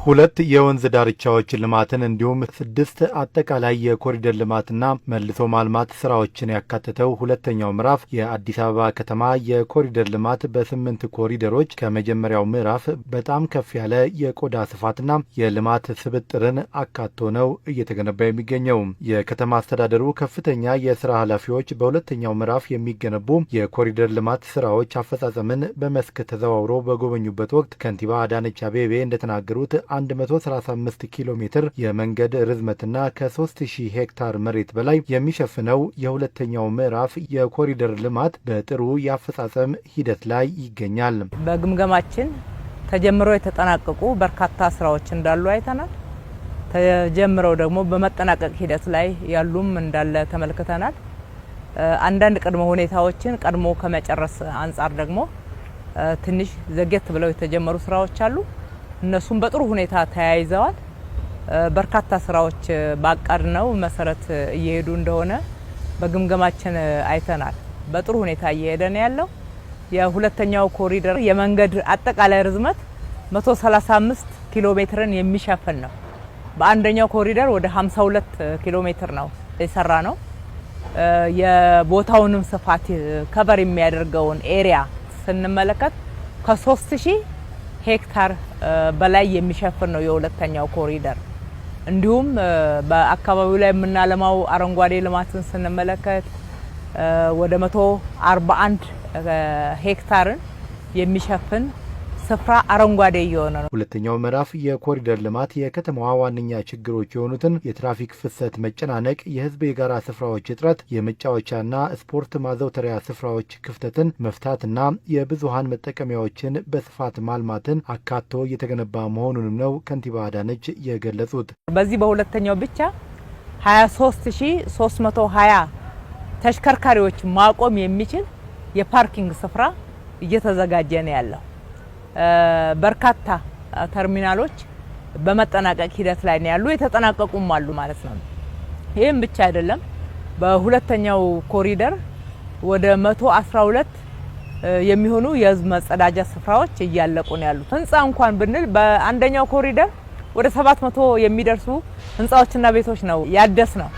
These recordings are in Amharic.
ሁለት የወንዝ ዳርቻዎች ልማትን እንዲሁም ስድስት አጠቃላይ የኮሪደር ልማትና መልሶ ማልማት ስራዎችን ያካተተው ሁለተኛው ምዕራፍ የአዲስ አበባ ከተማ የኮሪደር ልማት በስምንት ኮሪደሮች ከመጀመሪያው ምዕራፍ በጣም ከፍ ያለ የቆዳ ስፋትና የልማት ስብጥርን አካቶ ነው እየተገነባ የሚገኘው። የከተማ አስተዳደሩ ከፍተኛ የስራ ኃላፊዎች በሁለተኛው ምዕራፍ የሚገነቡ የኮሪደር ልማት ስራዎች አፈጻጸምን በመስክ ተዘዋውሮ በጎበኙበት ወቅት ከንቲባ አዳነች አቤቤ እንደተናገሩት 135 ኪሎ ሜትር የመንገድ ርዝመትና ከ3000 ሄክታር መሬት በላይ የሚሸፍነው የሁለተኛው ምዕራፍ የኮሪደር ልማት በጥሩ የአፈጻጸም ሂደት ላይ ይገኛል። በግምገማችን ተጀምረው የተጠናቀቁ በርካታ ስራዎች እንዳሉ አይተናል። ተጀምረው ደግሞ በመጠናቀቅ ሂደት ላይ ያሉም እንዳለ ተመልክተናል። አንዳንድ ቅድመ ሁኔታዎችን ቀድሞ ከመጨረስ አንጻር ደግሞ ትንሽ ዘግየት ብለው የተጀመሩ ስራዎች አሉ። እነሱም በጥሩ ሁኔታ ተያይዘዋል። በርካታ ስራዎች ባቀድነው መሰረት እየሄዱ እንደሆነ በግምገማችን አይተናል። በጥሩ ሁኔታ እየሄደ ነው ያለው። የሁለተኛው ኮሪደር የመንገድ አጠቃላይ ርዝመት 135 ኪሎ ሜትርን የሚሸፍን ነው። በአንደኛው ኮሪደር ወደ 52 ኪሎ ሜትር ነው የሰራነው። የቦታውንም ስፋት cover የሚያደርገውን area ስንመለከት ከ3000 ሄክታር በላይ የሚሸፍን ነው የሁለተኛው ኮሪደር። እንዲሁም በአካባቢው ላይ የምናለማው አረንጓዴ ልማትን ስንመለከት ወደ 141 ሄክታርን የሚሸፍን ስፍራ አረንጓዴ እየሆነ ነው። ሁለተኛው ምዕራፍ የኮሪደር ልማት የከተማዋ ዋነኛ ችግሮች የሆኑትን የትራፊክ ፍሰት መጨናነቅ፣ የሕዝብ የጋራ ስፍራዎች እጥረት፣ የመጫወቻና ስፖርት ማዘውተሪያ ስፍራዎች ክፍተትን መፍታትና የብዙሃን መጠቀሚያዎችን በስፋት ማልማትን አካቶ እየተገነባ መሆኑንም ነው ከንቲባ አዳነች የገለጹት። በዚህ በሁለተኛው ብቻ 23320 ተሽከርካሪዎች ማቆም የሚችል የ parking ስፍራ እየተዘጋጀ ነው ያለው። በርካታ ተርሚናሎች በመጠናቀቅ ሂደት ላይ ነው ያሉ፣ የተጠናቀቁም አሉ ማለት ነው። ይህም ብቻ አይደለም። በሁለተኛው ኮሪደር ወደ 112 የሚሆኑ የህዝብ መጸዳጃ ስፍራዎች እያለቁ ነው ያሉት። ህንፃ እንኳን ብንል በአንደኛው ኮሪደር ወደ 700 የሚደርሱ ህንፃዎችና ቤቶች ነው ያደስነው።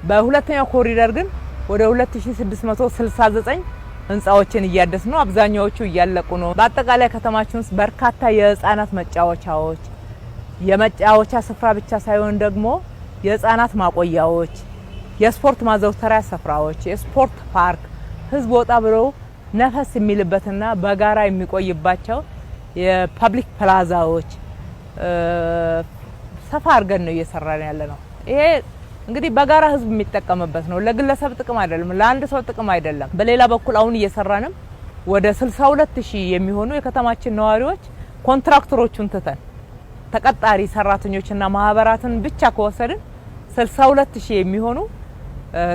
በሁለተኛው ኮሪደር ግን ወደ 2669 ህንፃዎችን እያደስን ነው። አብዛኛዎቹ እያለቁ ነው። በአጠቃላይ ከተማችን ውስጥ በርካታ የህፃናት መጫወቻዎች፣ የመጫወቻ ስፍራ ብቻ ሳይሆን ደግሞ የህፃናት ማቆያዎች፣ የስፖርት ማዘውተሪያ ስፍራዎች፣ የስፖርት ፓርክ፣ ህዝብ ወጣ ብሎ ነፈስ የሚልበትና በጋራ የሚቆይባቸው የ public ፕላዛዎች ሰፋ አድርገን ነው እየሰራን ያለነው። ይሄ እንግዲህ በጋራ ህዝብ የሚጠቀምበት ነው። ለግለሰብ ጥቅም አይደለም፣ ለአንድ ሰው ጥቅም አይደለም። በሌላ በኩል አሁን እየሰራንም ወደ 62 ሺህ የሚሆኑ የከተማችን ነዋሪዎች ኮንትራክተሮቹን ትተን ተቀጣሪ ሰራተኞችና ማህበራትን ብቻ ከወሰድን 62 ሺህ የሚሆኑ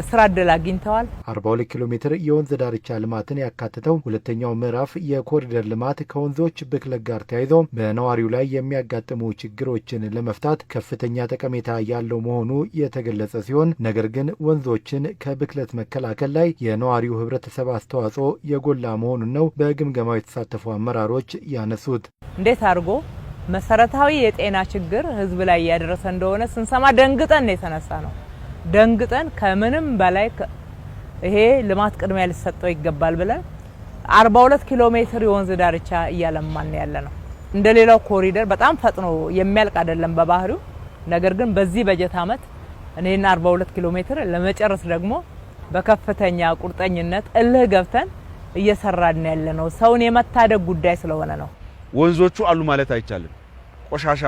ስራ እድል አግኝተዋል። 42 ኪሎ ሜትር የወንዝ ዳርቻ ልማትን ያካተተው ሁለተኛው ምዕራፍ የኮሪደር ልማት ከወንዞች ብክለት ጋር ተያይዞ በነዋሪው ላይ የሚያጋጥሙ ችግሮችን ለመፍታት ከፍተኛ ጠቀሜታ ያለው መሆኑ የተገለጸ ሲሆን ነገር ግን ወንዞችን ከብክለት መከላከል ላይ የነዋሪው ህብረተሰብ አስተዋጽኦ የጎላ መሆኑን ነው በግምገማው የተሳተፉ አመራሮች ያነሱት። እንዴት አድርጎ መሰረታዊ የጤና ችግር ህዝብ ላይ እያደረሰ እንደሆነ ስንሰማ ደንግጠን ነው የተነሳነው። ደንግጠን ከምንም በላይ ይሄ ልማት ቅድሚያ ሊሰጠው ይገባል ብለን 42 ኪሎ ሜትር የወንዝ ዳርቻ እያለማን ያለነው። እንደሌላው ኮሪደር በጣም ፈጥኖ የሚያልቅ አይደለም በባህሪው። ነገር ግን በዚህ በጀት አመት እኔና 42 ኪሎ ሜትር ለመጨረስ ደግሞ በከፍተኛ ቁርጠኝነት እልህ ገብተን እየሰራን ያለነው። ሰውን የመታደግ ጉዳይ ስለሆነ ነው። ወንዞቹ አሉ ማለት አይቻልም። ቆሻሻ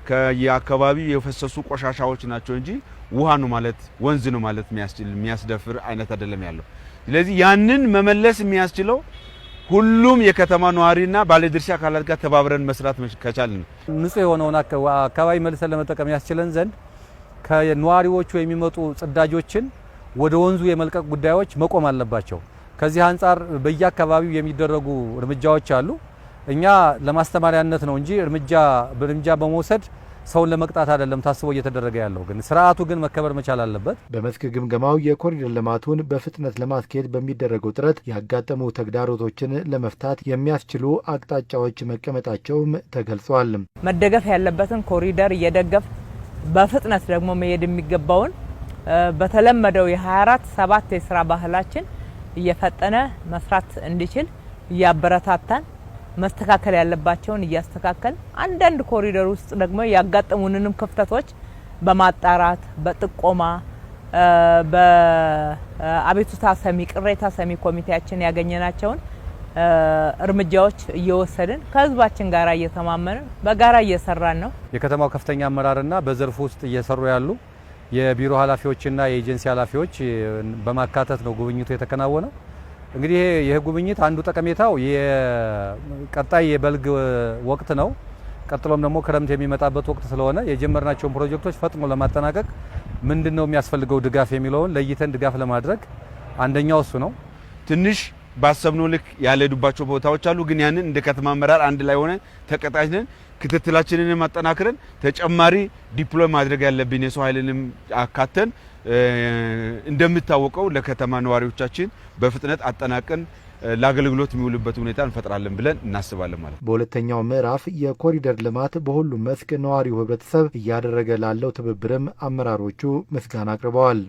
ከየአካባቢው የፈሰሱ ቆሻሻዎች ናቸው እንጂ ውሃ ነው ማለት ወንዝ ነው ማለት የሚያስችል የሚያስደፍር አይነት አይደለም ያለው። ስለዚህ ያንን መመለስ የሚያስችለው ሁሉም የከተማ ነዋሪና ባለድርሻ አካላት ጋር ተባብረን መስራት ከቻልን ነው። ንጹህ የሆነውን አካባቢ መልሰን ለመጠቀም ያስችለን ዘንድ ከነዋሪዎቹ የሚመጡ ጽዳጆችን ወደ ወንዙ የመልቀቅ ጉዳዮች መቆም አለባቸው። ከዚህ አንጻር በየአካባቢው የሚደረጉ እርምጃዎች አሉ። እኛ ለማስተማሪያነት ነው እንጂ እርምጃ በመውሰድ ሰውን ለመቅጣት አይደለም ታስቦ እየተደረገ ያለው፣ ግን ስርዓቱ ግን መከበር መቻል አለበት። በመስክ ግምገማው የኮሪደር ልማቱን በፍጥነት ለማስኬድ በሚደረገው ጥረት ያጋጠሙ ተግዳሮቶችን ለመፍታት የሚያስችሉ አቅጣጫዎች መቀመጣቸውም ተገልጿል። መደገፍ ያለበትን ኮሪደር እየደገፍ በፍጥነት ደግሞ መሄድ የሚገባውን በተለመደው የ24/7 የስራ ባህላችን እየፈጠነ መስራት እንዲችል እያበረታታን፣ መስተካከል ያለባቸውን እያስተካከል፣ አንዳንድ ኮሪደር ውስጥ ደግሞ ያጋጠሙንንም ክፍተቶች በማጣራት፣ በጥቆማ፣ በአቤቱታ ሰሚ፣ ቅሬታ ሰሚ ኮሚቴያችን ያገኘናቸውን እርምጃዎች እየወሰድን፣ ከህዝባችን ጋር እየተማመንን በጋራ እየሰራን ነው። የከተማው ከፍተኛ አመራርና በዘርፉ ውስጥ እየሰሩ ያሉ የቢሮ ኃላፊዎችና የኤጀንሲ ኃላፊዎች በማካተት ነው ጉብኝቱ የተከናወነው። እንግዲህ ይህ ጉብኝት አንዱ ጠቀሜታው የቀጣይ የበልግ ወቅት ነው። ቀጥሎም ደግሞ ክረምት የሚመጣበት ወቅት ስለሆነ የጀመርናቸውን ፕሮጀክቶች ፈጥኖ ለማጠናቀቅ ምንድነው የሚያስፈልገው ድጋፍ የሚለውን ለይተን ድጋፍ ለማድረግ አንደኛው እሱ ነው። ትንሽ ባሰብነው ልክ ያልሄዱባቸው ቦታዎች አሉ። ግን ያንን እንደ ከተማ አመራር አንድ ላይ ሆነን ተቀጣጅነን ክትትላችንንም አጠናክረን ተጨማሪ deploy ማድረግ ያለብን የሰው ኃይልንም አካተን እንደሚታወቀው ለከተማ ነዋሪዎቻችን በፍጥነት አጠናቀን ለአገልግሎት የሚውልበት ሁኔታ እንፈጥራለን ብለን እናስባለን ማለት ነው። በሁለተኛው ምዕራፍ የኮሪደር ልማት በሁሉም መስክ ነዋሪው ህብረተሰብ እያደረገ ላለው ትብብርም አመራሮቹ ምስጋና አቅርበዋል።